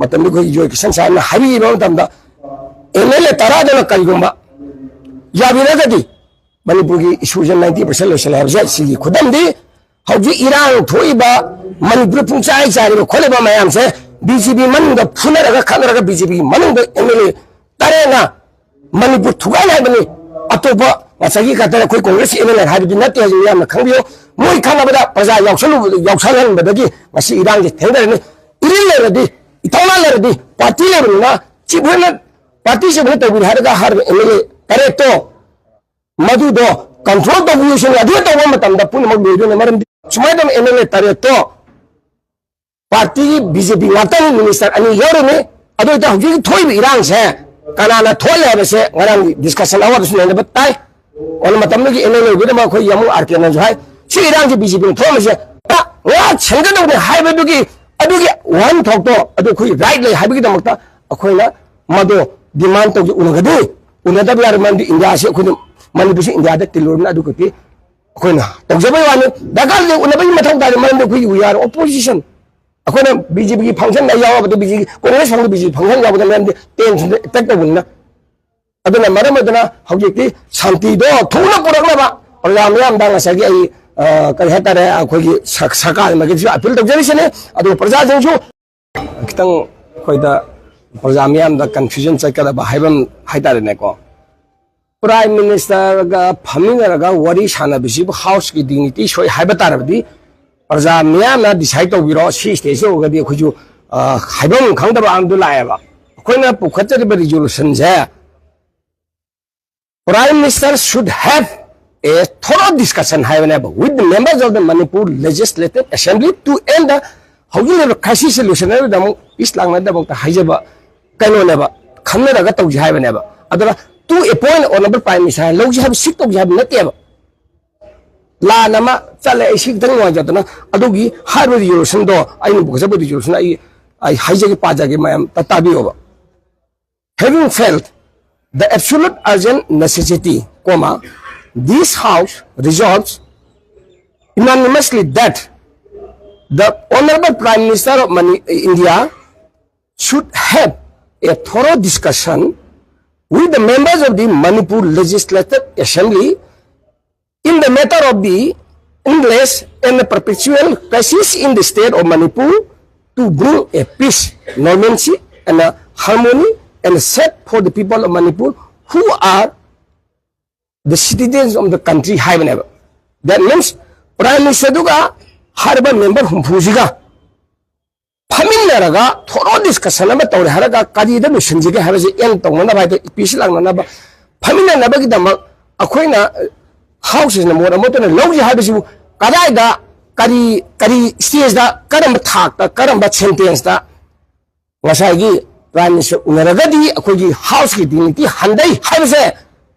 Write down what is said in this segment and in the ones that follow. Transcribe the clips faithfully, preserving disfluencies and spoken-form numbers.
ꯃꯇꯝꯗ ꯑꯩꯈꯣꯏ ꯖꯣꯏ ꯀꯤꯁꯟ ꯁꯥꯔꯅ ꯍꯥꯏꯕꯤꯈꯤꯕ ꯃꯇꯝꯗ, ꯑꯦꯝ ꯑꯦꯜ ꯑꯦ ꯇꯔꯥꯗꯨꯅ ꯀꯔꯤꯒꯨꯝꯕ ꯌꯥꯕꯤꯔꯒꯗꯤ ꯃꯅꯤꯄꯨꯔꯒꯤ ꯏꯁꯨꯁꯦ ꯅꯥꯏꯟꯇꯤ ꯄꯥꯔꯁꯦꯟ ꯂꯣꯏꯁꯤꯜꯂꯦ ꯍꯥꯏꯕꯁꯦ꯫ ꯁꯤꯒꯤ ꯈꯨꯗꯝꯗꯤ ꯍꯧꯖꯤꯛ ꯏꯔꯥꯡ ꯊꯣꯛꯏꯕ, ꯃꯅꯤꯄꯨꯔ ꯄꯨꯡꯆꯥꯏ ꯆꯥꯏꯔꯤꯕ ꯈꯣꯠꯂꯤꯕ ꯃꯌꯥꯝꯁꯦ ꯕꯤ ꯖꯦ ꯄꯤ ꯃꯅꯨꯡꯗ ꯐꯨꯅꯔꯒ ꯈꯠꯅꯔꯒ ꯕꯤ ꯖꯦ ꯄꯤꯒꯤ ꯃꯅꯨꯡꯗ ꯑꯦꯝ ꯑꯦꯜ ꯑꯦ ꯇꯔꯦꯠꯅ ꯃꯅꯤꯄꯨꯔ ꯊꯨꯒꯥꯏ ꯍꯥꯏꯕꯅꯤ꯫ ꯑꯇꯣꯞꯄ ꯉꯁꯥꯏꯒꯤ ꯈꯛꯇ ꯑꯩꯈꯣꯏ ꯀꯣꯡꯒ꯭ꯔꯦꯁꯀꯤ ꯑꯦꯝ ꯑꯦꯜ ꯑꯦ ꯍꯥꯏꯕꯗꯤ ꯅꯠꯇꯦ ꯍꯥꯏꯁꯤ ꯃꯌꯥꯝꯅ ꯈꯪꯕꯤꯌꯨ꯫ ꯃꯣꯏ ꯈꯠꯅꯕꯗ ꯄ꯭ꯔꯖꯥ ꯌꯥꯎꯁꯜꯂꯨꯕꯗ, ꯌꯥꯎꯁꯜꯍꯟꯕꯗꯒꯤ ꯉꯁꯤ ꯏꯔꯥꯡꯁꯦ ꯊꯦꯡꯅꯔꯅꯤ꯫ ꯏꯔꯤꯜ ꯂꯩꯔꯗꯤ, ꯏꯊꯧꯅꯥ ꯂꯩꯔꯗꯤ, ꯄꯥꯔꯇꯤ ꯂꯩꯕꯅꯤꯅ ꯆꯤꯞ ꯑꯣꯏꯅ ꯄꯥꯔꯇꯤ ꯆꯤꯞ ꯑꯣꯏꯅ ꯇꯧꯕꯤꯔꯦ ꯍꯥꯏꯔꯒ ꯍꯥꯏꯔꯤꯕ ꯑꯦꯝ ꯑꯦꯜ ꯑꯦ ꯇꯔꯦꯠꯇꯣ ꯃꯗꯨꯗꯣ ꯀꯟꯇ꯭ꯔꯣꯜ ꯇꯧꯕꯤꯌꯨ ꯁꯤꯅꯤ꯫ ꯑꯗꯨ ꯇꯧꯕ ꯃꯇꯝꯗ ꯄꯨꯝꯅꯃꯛ ꯂꯣꯏꯗꯣꯏꯅꯤ꯫ ꯃꯔꯝꯗꯤ ꯁꯨꯃꯥꯏꯅ ꯇꯧꯅ ꯑꯦꯝ ꯑꯦꯜ ꯑꯦ ꯇꯔꯦꯠꯇꯣ ꯄꯥꯔꯇꯤꯒꯤ ꯕꯤ ꯖꯦ ꯄꯤ ꯉꯥꯛꯇꯅꯤ, ꯃꯤꯅꯤꯁꯇꯔ ꯑꯅꯤ ꯌꯥꯎꯔꯤꯅꯤ꯫ ꯑꯗꯨ ꯑꯣꯏꯇꯥ ꯍꯧꯖꯤꯛ ꯊꯣꯛꯏꯕ ꯏꯔꯥꯡꯁꯦ ꯀꯅꯥꯅ ꯊꯣꯛꯍꯜꯂꯦ ꯍꯥꯏꯕꯁꯦ ꯉꯔꯥꯡꯒꯤ ꯗꯤꯁꯀꯁꯟ ꯑꯋꯥꯔꯗꯁꯨ ꯅꯩꯅꯕ ꯇꯥꯏ꯫ ꯑꯗꯨꯅ ꯃꯇꯝꯗꯨꯒꯤ ꯑꯦꯝ ꯑꯦꯜ ꯑꯦ ꯑꯣꯏꯕꯤꯔꯝꯕ ꯑꯩꯈꯣꯏ ꯌꯥꯃꯨ ꯑꯥꯔ ꯀꯦꯅꯁꯨ ꯍꯥꯏ, ꯁꯤ ꯏꯔꯥꯡꯁꯤ ꯕꯤ ꯖꯦ ꯄꯤꯅ ꯊꯣꯛꯍꯟꯕꯁꯦ ꯉꯥꯛ ꯁꯦꯝꯒꯗꯧꯕꯅꯤ ꯍꯥꯏꯕꯗꯨꯒꯤ, ꯑꯗꯨꯒꯤ ꯋꯥꯍꯟꯊꯣꯛꯇꯣ ꯑꯗꯨ ꯑꯩꯈꯣꯏ ꯔꯥꯏꯠ ꯂꯩ ꯍꯥꯏꯕꯒꯤꯗꯃꯛꯇ ꯑꯩꯈꯣꯏꯅ ꯃꯗꯣ ꯗꯤꯃꯥꯟ ꯇꯧꯖ ꯎꯅꯒꯅꯤ꯫ ꯎꯅꯗꯕ ꯌꯥꯔꯣꯏ, ꯃꯔꯝꯗꯤ ꯏꯟꯗꯤꯌꯥꯁꯤ ꯑꯩꯈꯣꯏꯅ, ꯃꯅꯤꯄꯨꯔꯁꯤ ꯏꯟꯗꯤꯌꯥꯗ ꯇꯤꯜꯂꯨꯔꯕꯅꯤꯅ ꯑꯗꯨ ꯈꯛꯀꯤ ꯑꯩꯈꯣꯏꯅ ꯇꯧꯖꯕꯩ ꯋꯥꯅꯤ꯫ ꯗꯔꯀꯥꯔ ꯂꯩ, ꯎꯅꯕꯒꯤ ꯃꯊꯧ ꯇꯥꯗꯦ, ꯃꯔꯝꯗꯤ ꯑꯩꯈꯣꯏꯒꯤ we are opposition꯫ ꯑꯩꯈꯣꯏꯅ ꯕꯤ ꯖꯦ ꯄꯤꯒꯤ ꯐꯪꯁꯟꯗ ꯌꯥꯎꯔꯕꯗ, ꯕꯤ ꯖꯦ ꯄꯤ, ꯀꯣꯡꯒ꯭ꯔꯦꯁ ꯐꯪꯁꯟ, ꯕꯤ ꯖꯦ ꯄꯤ ꯐꯪꯁꯟ ꯌꯥꯎꯕꯗ, ꯃꯔꯝꯗꯤ ꯇꯦꯟꯁꯟꯗ ꯑꯦꯇꯦꯛ ꯇꯧꯕꯅꯤꯅ꯫ ꯑꯗꯨꯅ ꯃꯔꯝ ꯑꯣꯏꯗꯅ ꯍꯧꯖꯤꯛꯇꯤ ꯁꯥꯟꯇꯤꯗꯣ ꯊꯨꯅ ꯄꯨꯔꯛꯅꯕ ꯄ꯭ꯔꯖꯥ ꯃꯤꯌꯥꯝꯗ ꯉꯁꯥꯏꯒꯤ ꯑꯩ, ꯑ, ꯀꯔꯤ ꯍꯥꯏꯇꯥꯔꯦ, ꯑꯩꯈꯣꯏꯒꯤ ꯁꯔ-, ꯁꯔꯀꯥꯔꯒꯤꯁꯨ ꯑꯄꯤꯜ ꯇꯧꯖꯔꯤꯁꯤꯅꯤ꯫ ꯑꯗꯨꯒ ꯄ꯭ꯔꯖꯥꯁꯤꯡꯁꯨ ꯈꯤꯇꯪ ꯑꯩꯈꯣꯏꯗ, ꯄ꯭ꯔꯖꯥ ꯃꯤꯌꯥꯝꯗ ꯀꯟꯐ꯭ꯌꯨꯖꯟ ꯆꯠꯀꯗꯕ ꯍꯥꯏꯕ ꯑꯃ ꯍꯥꯏꯇꯥꯔꯦꯅꯦꯀꯣ꯫ ꯄ꯭ꯔꯥꯏꯝ ꯃꯤꯅꯤꯁꯇꯔꯒ ꯐꯝꯃꯤꯟꯅꯔꯒ ꯋꯥꯔꯤ ꯁꯥꯟꯅꯕꯁꯤꯕꯨ ꯍꯥꯎꯁꯀꯤ ꯗꯤꯒꯅꯤꯇꯤ ꯁꯣꯛꯏ ꯍꯥꯏꯕ ꯇꯥꯔꯕꯗꯤ ꯄ꯭ꯔꯖꯥ ꯃꯤꯌꯥꯝꯅ ꯗꯤꯁꯥꯏꯠ ꯇꯧꯕꯤꯔꯣ꯫ ꯁꯤ ꯁ꯭ꯇꯦꯖꯇ ꯌꯧꯔꯒꯗꯤ ꯑꯩꯈꯣꯏꯁꯨ, ꯑ, ꯍꯥꯏꯐꯝ ꯈꯪꯗꯕ ꯑꯃꯗꯨ ꯂꯥꯛꯑꯦꯕ꯫ ꯑꯩꯈꯣꯏꯅ ꯄꯨꯈꯠꯆꯔꯤꯕ ꯔꯤꯖꯣꯂꯨꯁꯟꯁꯦ Prime Minister should have a thorough discussion ꯍꯥꯏꯕꯅꯦꯕ with the members of the Manipur Legislative Assembly to end the ꯍꯧꯖꯤꯛ ꯂꯩꯔꯤꯕ ꯀ꯭ꯔꯥꯏꯁꯤꯁꯁꯦ ꯂꯣꯏꯁꯤꯟꯅꯕꯒꯤꯗꯃꯛ, ꯄꯤꯁ ꯂꯥꯛꯅꯕꯒꯤꯗꯃꯛꯇ ꯍꯥꯏꯖꯕ ꯀꯩꯅꯣꯅꯦꯕ, ꯈꯟꯅꯔꯒ ꯇꯧꯁꯤ ꯍꯥꯏꯕꯅꯦꯕ꯫ ꯑꯗꯨꯅ to appoint honorable prime minister ꯂꯧꯁꯤ ꯍꯥꯏꯕ, ꯁꯤꯠ ꯇꯧꯁꯤ ꯍꯥꯏꯕ ꯅꯠꯇꯦꯕ꯫ ꯂꯥꯟ ꯑꯃ ꯆꯠꯂꯦ, ꯑꯩ ꯁꯤ ꯈꯤꯇꯪ ꯅꯨꯡꯉꯥꯏꯖꯗꯅ ꯑꯗꯨꯒꯤ ꯍꯥꯏꯔꯤꯕ ꯔꯤꯖꯣꯂꯨꯁꯟꯗꯣ, ꯑꯩꯅ ꯄꯨꯈꯠꯆꯕ ꯔꯤꯖꯣꯂꯨꯁꯟ ꯑꯩ, ꯑꯩ ꯍꯥꯏꯖꯒꯦ, ꯄꯥꯖꯒꯦ, ꯃꯌꯥꯝ ꯇ-, ꯇꯥꯕꯤꯌꯣꯕ꯫ Having felt the absolute urgent necessity, comma, this House resolves unanimously that the Honorable Prime Minister of Mani-, India should have a thorough discussion with the members of the Manipur Legislative Assembly in the matter of the endless and perpetual crisis in the state of Manipur to bring a peace, normalcy, and a harmony and set for the people of Manipur who are the citizens of the country ꯍꯥꯏꯕꯅꯦꯕ꯫ That means Prime Minister ꯑꯗꯨꯒ ꯍꯥꯏꯔꯤꯕ member ꯍꯨꯝꯐꯨꯁꯤꯒ ꯐꯝꯃꯤꯟꯅꯔꯒ thorough discussion ꯑꯃ ꯇꯧꯔꯦ ꯍꯥꯏꯔꯒ ꯀꯔꯤꯗ ꯂꯣꯏꯁꯤꯟꯁꯤꯒꯦ ꯍꯥꯏꯕꯁꯤ end ꯇꯧꯅꯅꯕ ꯍꯥꯏꯗꯤ peace ꯂꯥꯛꯅꯅꯕ ꯐꯝꯃꯤꯟꯅꯅꯕꯒꯤꯗꯃꯛ ꯑꯩꯈꯣꯏꯅ House ꯁꯤꯅ ꯃꯣꯠ ꯑꯃꯠꯇꯅ ꯂꯧꯁꯤ ꯍꯥꯏꯕꯁꯤꯕꯨ ꯀꯗꯥꯏꯗ ꯀꯔꯤ ꯀꯔꯤ stage ꯗ ꯀꯔꯝꯕ ꯊꯥꯛꯇ ꯀꯔꯝꯕ sentence ꯇ ꯉꯁꯥꯏꯒꯤ Prime Minister ꯎꯅꯔꯒꯗꯤ ꯑꯩꯈꯣꯏꯒꯤ House ꯀꯤ dignity ꯍꯟꯊꯩ ꯍꯥꯏꯕꯁꯦ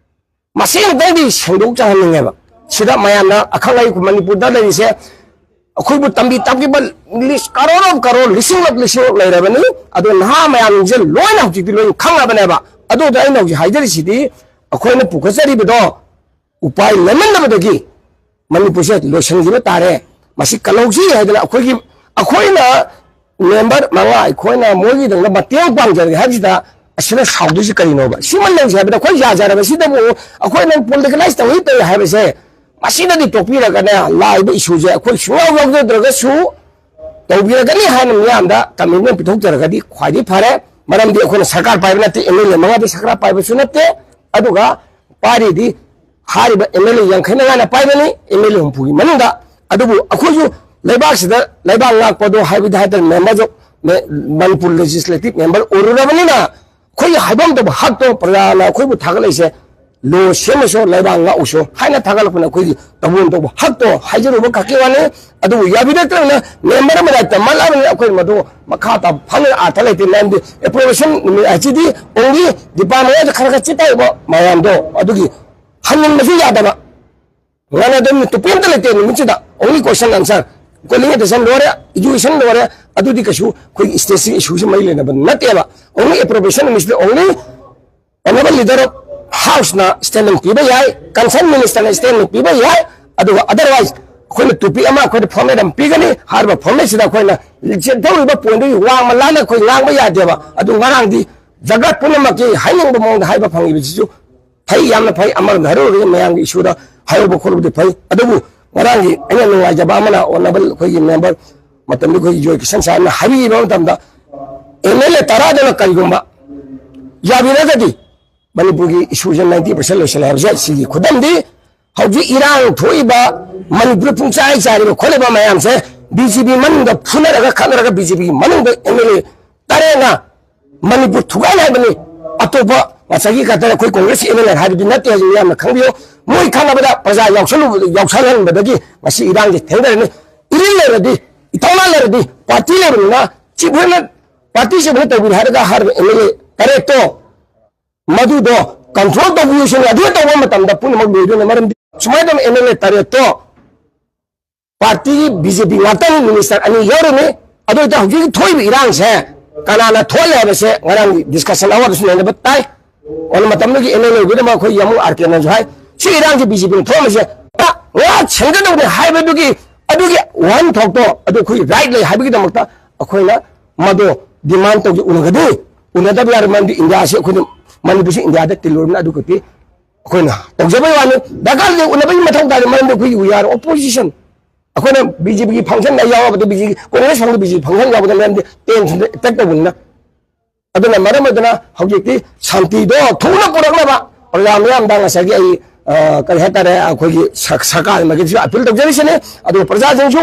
ꯃꯁꯤ ꯑꯃꯨꯛꯇꯪꯗꯤ ꯁꯦꯡꯗꯣꯛꯆꯍꯟꯅꯤꯡꯉꯦꯕ꯫ ꯁꯤꯗ ꯃꯌꯥꯝꯅ ꯑꯈꯪ ꯑꯍꯩ ꯃꯅꯤꯄꯨꯔꯗ ꯂꯩꯔꯤꯁꯦ ꯑꯩꯈꯣꯏꯕꯨ ꯇꯝꯕꯤ ꯇꯥꯛꯄꯤꯕ ꯂꯤꯁ ꯀꯔꯣꯔ ꯑꯃ ꯀꯔꯣꯔ ꯂꯤꯁꯤꯡꯂꯛ ꯂꯤꯁꯤꯡꯂꯛ ꯂꯩꯔꯕꯅꯤ꯫ ꯑꯗꯣ ꯅꯍꯥ ꯃꯌꯥꯝꯁꯦ ꯂꯣꯏꯅ ꯍꯧꯖꯤꯛꯇꯤ ꯂꯣꯏꯅ ꯈꯪꯉꯕꯅꯦꯕ꯫ ꯑꯗꯨꯗ ꯑꯩꯅ ꯍꯧꯖꯤꯛ ꯍꯥꯏꯖꯔꯤꯁꯤꯗꯤ ꯑꯩꯈꯣꯏꯅ ꯄꯨꯈꯠꯆꯔꯤꯕꯗꯣ ꯎꯄꯥꯏ ꯂꯩꯃꯟꯗꯕꯗꯒꯤ ꯃꯅꯤꯄꯨꯔꯁꯦ ꯂꯣꯏꯁꯤꯟꯈꯤꯕ ꯇꯥꯔꯦ꯫ ꯃꯁꯤ ꯀꯜꯍꯧꯁꯤ ꯍꯥꯏꯗꯅ ꯑꯩꯈꯣꯏꯒꯤ ꯑꯩꯈꯣꯏꯅ member ꯃꯉꯥ ꯑꯩꯈꯣꯏꯅ ꯃꯣꯏꯒꯤꯗꯃꯛꯇ ꯃꯇꯦꯡ ꯄꯥꯡꯖꯔꯒꯦ ꯍꯥꯏꯕꯁꯤꯗ ꯑꯁꯤꯅ ꯁꯥꯎꯗꯣꯏꯁꯤ ꯀꯔꯤꯅꯣꯕ? ꯁꯤꯃ ꯂꯧꯁꯤ ꯍꯥꯏꯕꯗ ꯑꯩꯈꯣꯏ ꯌꯥꯖꯔꯕꯁꯤꯗꯕꯨ ꯑꯩꯈꯣꯏꯅ politicalize ꯇꯧꯏ ꯇꯧꯏ ꯍꯥꯏꯕꯁꯦ ꯃꯁꯤꯗꯗꯤ ꯇꯣꯛꯄꯤꯔꯒꯅꯦ, ꯂꯥꯛꯏꯕ issue ꯁꯦ ꯑꯩꯈꯣꯏ ꯁꯨꯡꯌꯥꯎ ꯌꯥꯎꯖꯗ꯭ꯔꯒꯁꯨ ꯇꯧꯕꯤꯔꯒꯅꯤ ꯍꯥꯏꯅ ꯃꯤꯌꯥꯝꯗ commitment ꯄꯤꯊꯣꯛꯆꯔꯒꯗꯤ ꯈ꯭ꯋꯥꯏꯗꯒꯤ ꯐꯔꯦ꯫ ꯃꯔꯝꯗꯤ ꯑꯩꯈꯣꯏꯅ ꯁꯔꯀꯥꯔ ꯄꯥꯏꯕ ꯅꯠꯇꯦ, MLA ꯃꯉꯥꯗꯤ ꯁꯔꯀꯥꯔ ꯄꯥꯏꯕꯁꯨ ꯅꯠꯇꯦ꯫ ꯑꯗꯨꯒ ꯄꯥꯏꯔꯤꯗꯤ ꯍꯥꯏꯔꯤꯕ MLA ꯌꯥꯡꯈꯩ ꯃꯉꯥꯅ ꯄꯥꯏꯕꯅꯤ, MLA ꯍꯨꯝꯐꯨꯒꯤ ꯃꯅꯨꯡꯗ꯫ ꯑꯗꯨꯕꯨ ꯑꯩꯈꯣꯏꯁꯨ ꯂꯩꯕꯥꯛꯁꯤꯗ ꯂꯩꯕꯥꯛ ꯉꯥꯛꯄꯗꯣ ꯍꯥꯏꯕꯗꯤ ꯍꯥꯏꯇꯥꯔꯦ, member of Manipur legislative member ꯑꯣꯏꯔꯨꯔꯕꯅꯤꯅ ꯑꯩꯈꯣꯏꯒꯤ ꯍꯥꯏꯐꯝ ꯊꯣꯛꯄ ꯍꯛꯇꯣ ꯄ꯭ꯔꯖꯥꯅ ꯑꯩꯈꯣꯏꯕꯨ ꯊꯥꯒꯠꯂꯛꯏꯁꯦ ꯂꯣ ꯁꯦꯝꯃꯁꯨ ꯂꯩꯕꯥꯛ ꯉꯥꯛꯎꯁꯨ ꯍꯥꯏꯅ ꯊꯥꯒꯠꯂꯛꯄꯅ ꯑꯩꯈꯣꯏꯒꯤ ꯇꯧꯐꯝ ꯊꯣꯛꯄ ꯍꯛꯇꯣ ꯍꯥꯏꯖꯔꯨꯕ ꯈꯛꯀꯤ ꯋꯥꯅꯤ꯫ ꯑꯗꯨꯕꯨ ꯌꯥꯕꯤꯔꯛꯇ꯭ꯔꯕꯅꯤꯅ member ꯑꯃ ꯂꯥꯏꯔꯤꯛ ꯇꯝꯃꯜꯂꯕꯅꯤꯅ ꯑꯩꯈꯣꯏ ꯃꯗꯨ ꯃꯈꯥ ꯇꯥꯕ ꯐꯪꯉ ꯑꯥꯔꯊ ꯂꯩꯇꯦ꯫ ꯃꯔꯝꯗꯤ approbation ꯅꯨꯃꯤꯠ ꯍꯥꯏꯁꯤꯗꯤ only department ꯈꯔ ꯈꯔ ꯆꯤꯠ ꯇꯧꯕ ꯃꯌꯥꯝꯗꯣ ꯑꯗꯨꯒꯤ ꯍꯟꯅꯤꯡꯕꯁꯨ ꯌꯥꯗꯕ꯫ ꯉꯥꯅꯗꯕ ꯇꯨꯞꯄꯤ ꯑꯝꯇ ꯂꯩꯇꯦ ꯅꯨꯃꯤꯠꯁꯤꯗ꯫ Only question answer, calling attention ꯂꯣꯏꯔꯦ, education ꯂꯣꯏꯔꯦ꯫ ꯑꯗꯨꯗꯤ ꯀꯩꯁꯨ ꯑꯩꯈꯣꯏꯒꯤ state ꯁꯤꯒꯤ issue ꯁꯤ ꯃꯔꯤ ꯂꯩꯅꯕ ꯅꯠꯇꯦꯕ꯫ Only approbation ꯅꯨꯃꯤꯠꯁꯤꯗ only honorable leader of House ꯅ statement ꯄꯤꯕ ꯌꯥꯏ, concerned minister ꯅ statement ꯄꯤꯕ ꯌꯥꯏ꯫ ꯑꯗꯨꯒ otherwise ꯑꯩꯈꯣꯏꯅ ꯇꯣꯄꯤꯛ ꯑꯃ ꯑꯩꯈꯣꯏꯗ ꯐꯣꯔꯃꯦꯠ ꯑꯃ ꯄꯤꯒꯅꯤ꯫ ꯍꯥꯏꯔꯤꯕ ꯐꯣꯔꯃꯦꯠꯁꯤꯗ ꯑꯩꯈꯣꯏꯅ ꯆꯦꯟꯊꯧꯔꯤꯕ ꯄꯣꯏꯟꯗꯨꯒꯤ ꯋꯥꯡꯃ ꯂꯥꯟꯅ ꯑꯩꯈꯣꯏ ꯉꯥꯡꯕ ꯌꯥꯗꯦꯕ꯫ ꯑꯗꯨ ꯉꯔꯥꯡꯗꯤ ꯖꯒꯠ ꯄꯨꯝꯅꯃꯛꯀꯤ ꯍꯥꯏꯅꯤꯡꯕ ꯃꯑꯣꯡꯗ ꯍꯥꯏꯕ ꯐꯪꯉꯤꯕꯁꯤꯁꯨ ꯐꯩ, ꯌꯥꯝꯅ ꯐꯩ꯫ ꯑꯃꯔꯣꯝꯗ ꯍꯥꯏꯔꯨꯔꯒꯗꯤ ꯃꯌꯥꯝꯒꯤ ꯏꯁꯨꯗ ꯍꯥꯏꯍꯧꯕ ꯈꯣꯠꯂꯨꯕꯗꯤ ꯐꯩ꯫ ꯑꯗꯨꯕꯨ ꯉꯔꯥꯡꯒꯤ ꯑꯩꯅ ꯅꯨꯡꯉꯥꯏꯖꯕ ꯑꯃꯅ, ꯑꯣꯅꯔꯦꯕꯜ ꯑꯩꯈꯣꯏꯒꯤ ꯃꯦꯝꯕꯔ, ꯃꯇꯝꯗꯨ ꯑꯩꯈꯣꯏꯒꯤ ꯖꯣꯏ ꯀꯤꯁꯟ ꯁꯥꯔꯅ ꯍꯥꯏꯕꯤꯕ ꯃꯇꯝꯗ, ꯑꯦꯝ ꯑꯦꯜ ꯑꯦ ꯇꯔꯥꯗꯨꯅ ꯀꯔꯤꯒꯨꯝꯕ ꯌꯥꯕꯤꯔꯒꯗꯤ ꯃꯅꯤꯄꯨꯔꯒꯤ ꯏꯁꯨꯁꯦ ꯅꯥꯏꯟꯇꯤ ꯄꯥꯔꯁꯦꯟ ꯂꯣꯏꯁꯤꯜꯂꯦ ꯍꯥꯏꯕꯁꯦ꯫ ꯁꯤꯒꯤ ꯈꯨꯗꯝꯗꯤ ꯍꯧꯖꯤꯛ ꯏꯔꯥꯡ ꯊꯣꯛꯏꯕ ꯃꯅꯤꯄꯨꯔ ꯄꯨꯡꯆꯥꯏ ꯆꯥꯏꯔꯤꯕ ꯈꯣꯠꯂꯤꯕ ꯃꯌꯥꯝꯁꯦ ꯕꯤ ꯖꯦ ꯄꯤ ꯃꯅꯨꯡꯗ ꯐꯨꯅꯔꯒ ꯈꯠꯅꯔꯒ ꯕꯤ ꯖꯦ ꯄꯤꯒꯤ ꯃꯅꯨꯡꯗ ꯑꯦꯝ ꯑꯦꯜ ꯑꯦ ꯇꯔꯦꯠꯅ ꯃꯅꯤꯄꯨꯔ ꯊꯨꯒꯥꯏ ꯍꯥꯏꯕꯅꯤ꯫ ꯑꯇꯣꯞꯄ ꯉꯁꯥꯏꯒꯤ ꯈꯛꯇ ꯑꯩꯈꯣꯏ ꯀꯣꯡꯒ꯭ꯔꯦꯁ ꯑꯦꯝ ꯑꯦꯜ ꯑꯦ ꯍꯥꯏꯕꯗꯤ ꯅꯠꯇꯦ ꯍꯥꯏꯁꯤ ꯃꯤꯌꯥꯝꯅ ꯈꯪꯕꯤꯌꯨ꯫ ꯃꯣꯏ ꯈꯪꯅꯕꯗ ꯄ꯭ꯔꯖꯥ ꯌꯥꯎꯁꯜꯂꯨꯕ-, ꯌꯥꯎꯁꯜꯍꯟꯕꯗꯒꯤ ꯉꯁꯤ ꯏꯔꯥꯡꯁꯦ ꯊꯦꯡꯊꯔꯅꯤ꯫ ꯏꯔꯤꯜ ꯂꯩꯔꯗꯤ, ꯏꯊꯧꯅꯥ ꯂꯩꯔꯗꯤ, ꯄꯥꯔꯇꯤ ꯂꯩꯔꯕꯅꯤꯅ ꯆꯤꯞ ꯑꯣꯏꯅ ꯄꯥꯔꯇꯤ ꯆꯤꯞ ꯑꯣꯏꯅ ꯇꯧꯕꯤꯔꯦ ꯍꯥꯏꯔꯒ ꯍꯥꯏꯔꯤꯕ ꯑꯦꯝ ꯑꯦꯜ ꯑꯦ ꯇꯔꯦꯠꯇꯣ ꯃꯗꯨꯗꯣ ꯀꯟꯇ꯭ꯔꯣꯜ ꯇꯧꯕꯤꯌꯨꯁꯤꯅꯤ꯫ ꯑꯗꯨ ꯇꯧꯕ ꯃꯇꯝꯗ ꯄꯨꯝꯅꯃꯛ ꯂꯣꯏꯗꯣꯏꯅꯤ꯫ ꯃꯔꯝꯗꯤ ꯁꯨꯃꯥꯏꯅ ꯇꯧꯅ ꯑꯦꯝ ꯑꯦꯜ ꯑꯦ ꯇꯔꯦꯠꯇꯣ ꯄꯥꯔꯇꯤꯒꯤ ꯕꯤ ꯖꯦ ꯄꯤ ꯉꯥꯛꯇꯅꯤ, ꯃꯤꯅꯤꯁꯇꯔ ꯑꯅꯤ ꯌꯥꯎꯔꯤꯅꯤ꯫ ꯑꯗꯨ ꯑꯣꯏꯇꯥ ꯍꯧꯖꯤꯛ ꯊꯣꯛꯏꯕ ꯏꯔꯥꯡꯁꯦ ꯀꯅꯥꯅ ꯊꯣꯛꯍꯜꯂꯦ ꯍꯥꯏꯕꯁꯦ ꯉꯔꯥꯡꯒꯤ ꯗꯤꯁꯀꯁꯟ ꯑꯋꯥꯔꯗꯁꯨ ꯅꯩꯅꯕ ꯇꯥꯏ꯫ ꯑꯗꯨꯅ ꯃꯇꯝꯗꯨꯒꯤ ꯑꯦꯝ ꯑꯦꯜ ꯑꯦ ꯑꯣꯏꯒꯗꯕ ꯑꯩꯈꯣꯏ ꯌꯥꯝꯕꯨꯡ ꯑꯥꯔ ꯀꯦꯅꯁꯨ ꯍꯥꯏ, ꯁꯤ ꯏꯔꯥꯡꯁꯦ ꯕꯤ ꯖꯦ ꯄꯤꯅ ꯊꯣꯛꯍꯟꯕꯁꯦ ꯉꯥꯛ ꯁꯦꯟꯒꯗꯧꯕꯅꯤ ꯍꯥꯏꯕꯗꯨꯒꯤ, ꯑꯗꯨꯒꯤ ꯋꯥꯍꯟꯊꯣꯛꯇꯣ ꯑꯗꯨ ꯑꯩꯈꯣꯏꯒꯤ ꯔꯥꯏꯠ ꯂꯩ ꯍꯥꯏꯕꯒꯤꯗꯃꯛꯇ ꯑꯩꯈꯣꯏꯅ ꯃꯗꯣ ꯗꯤꯃꯥꯟ ꯇꯧꯖ ꯎꯅꯒꯅꯤ꯫ ꯎꯅꯗꯕ ꯌꯥꯔꯣꯏ, ꯃꯔꯝꯗꯤ ꯏꯟꯗꯤꯌꯥꯁꯤ ꯑꯩꯈꯣꯏꯅ, ꯃꯅꯤꯄꯨꯔꯁꯤ ꯏꯟꯗꯤꯌꯥꯗ ꯇꯤꯜꯂꯨꯔꯕꯅꯤꯅ ꯑꯗꯨ ꯈꯛꯇꯤ ꯑꯩꯈꯣꯏꯅ ꯇꯧꯖꯕꯩ ꯋꯥꯅꯤ꯫ ꯗꯔꯀꯥꯔ ꯂꯩ, ꯎꯅꯕꯒꯤ ꯃꯊꯧ ꯇꯥꯗꯦ, ꯃꯔꯝꯗꯤ ꯑꯩꯈꯣꯏꯒꯤ we are opposition꯫ ꯑꯩꯈꯣꯏꯅ ꯕꯤ ꯖꯦ ꯄꯤꯒꯤ ꯐꯪꯁꯟꯗ ꯌꯥꯎꯔꯕꯗꯤ, ꯕꯤ ꯖꯦ ꯄꯤ, ꯀꯣꯡꯒ꯭ꯔꯦꯁ ꯐꯪꯗ ꯕꯤ ꯖꯦ ꯄꯤ ꯐꯪꯁꯟ ꯌꯥꯎꯕꯗ ꯃꯔꯝꯗꯤ ꯇꯦꯟꯁꯟꯗ ꯑꯦꯇꯦꯛ ꯇꯧꯕꯅꯤꯅ꯫ ꯑꯗꯨꯅ ꯃꯔꯝ ꯑꯣꯏꯗꯅ ꯍꯧꯖꯤꯛꯇꯤ ꯁꯥꯟꯇꯤꯗꯣ ꯊꯨꯅ ꯄꯨꯔꯛꯅꯕ ꯄ꯭ꯔꯖꯥ ꯃꯤꯌꯥꯝꯗ ꯉꯁꯥꯏꯒꯤ ꯑꯩ, ꯑ, ꯀꯔꯤ ꯍꯥꯏꯇꯥꯔꯦ, ꯑꯩꯈꯣꯏꯒꯤ ꯁꯔ-, ꯁꯔꯀꯥꯔ ꯃꯥꯏꯀꯩꯗꯁꯨ ꯑꯄꯤꯜ ꯇꯧꯖꯔꯤꯁꯤꯅꯤ꯫ ꯑꯗꯨꯒ ꯄ꯭ꯔꯖꯥꯁꯤꯡꯁꯨ